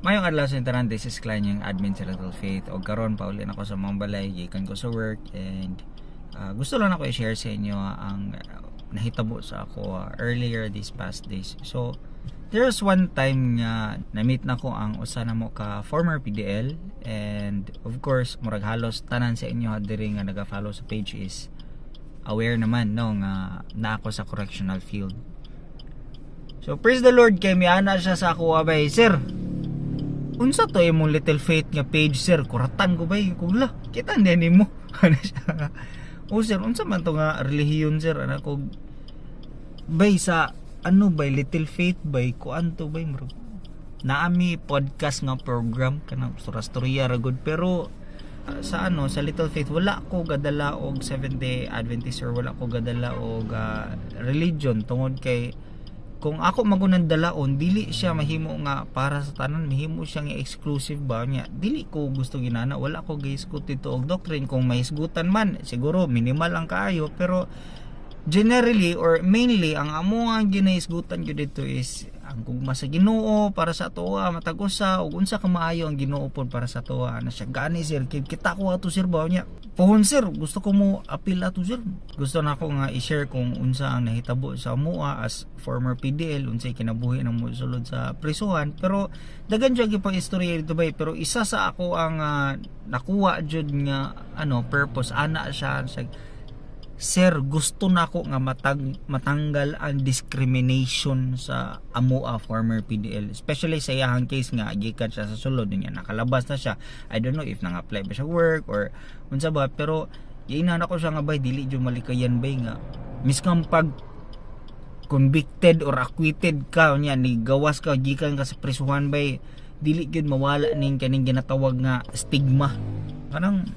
Maayong adlaw sa tanan, this is Klein, yung admin sa Little Faith. Og karon pauli na ko sa mga balay, gikan ko sa work and gusto lang ako i-share sa inyo ang nahitabo sa ako earlier these past days. So, there's one time nga na-meet na ko ang usa namo ka former PDL and of course, murag halos tanan sa inyo diri nga naga-follow sa page is aware naman, no, nga na ako sa correctional field. So praise the Lord kay miana siya sa ako, "Abay sir, unsa to imong Little Faith nga page, sir? Kuratan ko bay." Kung la kita ni nimo, ano siya, "Oh sir, unsa man to nga relihiyon, sir?" Ana ko, "Bay, sa ano bay, Little Faith bay, kuan to bay, murag naami podcast nga program kanang storya ra gud." Pero sa ano, sa Little Faith, wala ko gadala og Seventh Day Adventist or wala ko gadala og religion tungod kay kung ako magunang dalaon, dili siya mahimo nga para sa tanan, mahimo siya nga exclusive ba niya. Dili ko gusto ginana, wala ko gihisgot dito og doctrine. Kung mahisgutan man, siguro minimal lang kaayo, pero generally or mainly, ang amo ang ginahisgutan gyud dito is ang gugma sa Ginoo para sa atoa matag usa ug unsa ka maayo ang Ginoo pod para sa atoa. Ana siya, "Gani sir, kita ko ato sir ba niya. Pohon sir, gusto ko mo apil ato sir." Gusto na ako nga i-share kung unsa ang nahitabo sa amoa as former PDL, unsay kinabuhi ng mo sulod sa prisuhan. Pero daghan jud pang istorya dito bay, pero isa sa ako ang nakuha jud nga ano, purpose, ana siya sa, "Sir, gusto na ako nga matanggal ang discrimination sa amoa former PDL." Especially sa iyahang case nga gikan siya sa sulod niya, nakalabas na siya. I don't know if nang-apply ba siya work or unsa ba, pero giingnan ako siya nga, "Bay, dili jud malikayan bay nga miskan pag convicted or acquitted ka niya, ni gawas ka gikan ka sa prisuhan bay, dili gyud mawala ning kaning ginatawag nga stigma, kanang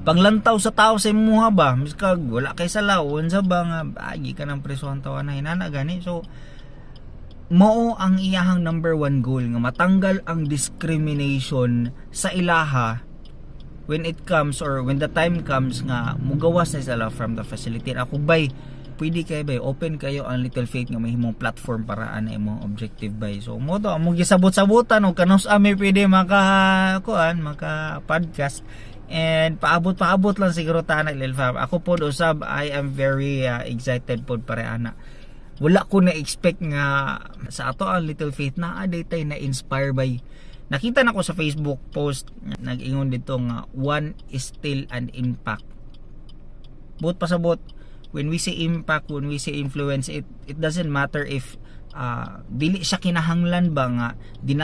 panglantaw sa tao sa imuha ba, miskag wala kay sala, unsa ba nga agi ka ng presohan tawa na hinana gani." So mao ang iyahang number one goal nga matanggal ang discrimination sa ilaha when it comes or when the time comes nga mugawas na sila from the facility. Ako bay, pwede kay bay, open kayo ang Little Faith nga mahimong platform para ana imong objective bay. So mo to among gisabot-sabutan og kanus ami pwede maka kuan, maka podcast and paabot-paabot lang siguro ta na, Lil Fam. Ako pod usab, I am very excited pod pare ana. Wala ko na expect nga sa ato ang Little Faith na aday tay na inspire by nakita na ko sa Facebook post, nag-ingon dito nga one is still an impact. Buot pasabot, when we say impact, when we say influence, it doesn't matter if dili siya kinahanglan ba nga